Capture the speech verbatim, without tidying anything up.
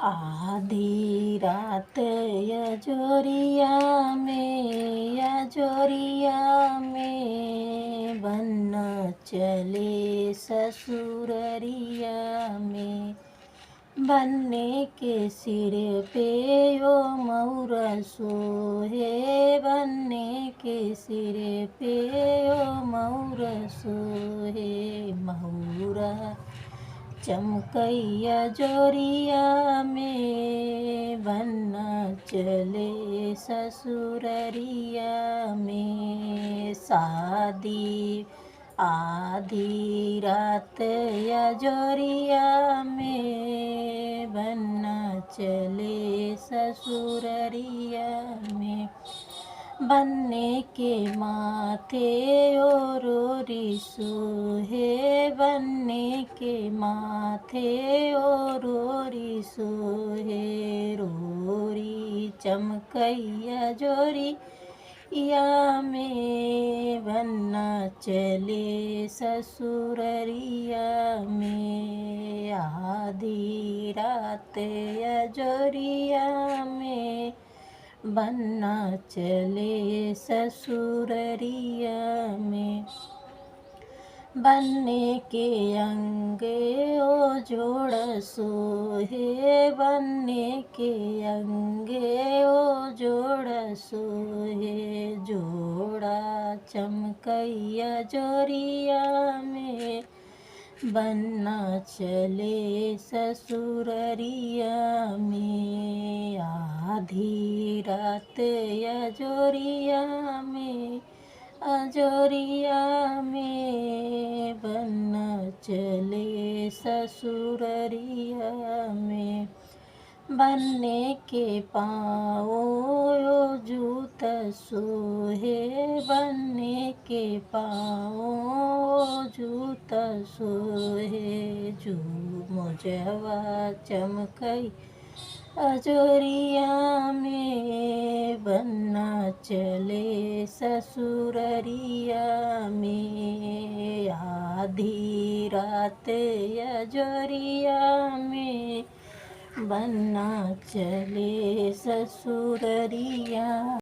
आधी रात अजोरिया में, अजोरिया में, बन्ना चले ससुररिया में। बन्ने के सिर पे ओ मउर सोहे, बन्ने के सिर पे ओ मउर सोहे, मउरा चमकइ अजोरिया में, बन्ना चले ससुररिया में। सादी आधी रात अजोरिया में, बन्ना चले ससुररिया में। बन्ने के माथे ओ रोरी सोहे, बन्ने के माथे ओ रोरी सोहे, रोरी चमकइ अजोरिया में, बन्ना चले ससुररिया में। आधी रात अजोरिया में, बन्ना चले ससुररिया में। बन्ने के अंगे ओ जोड़ सोहे, बन्ने के अंगे ओ जोड़ सोहे, जोड़ा चमकइ अजोरिया में, बन्ना चले ससुररिया में। आधी रात अजोरिया में, अजोरिया में, बन्ना चले ससुररिया में। बन्ने के पाँव ओ जूत सोहे, बन्ने के पाँव ओ जूत सोहे, जू मोजवा चमकइ अजोरिया में, बन्ना चले ससुररिया में। आधी रात अजोरिया में, बन्ना चले ससुररिया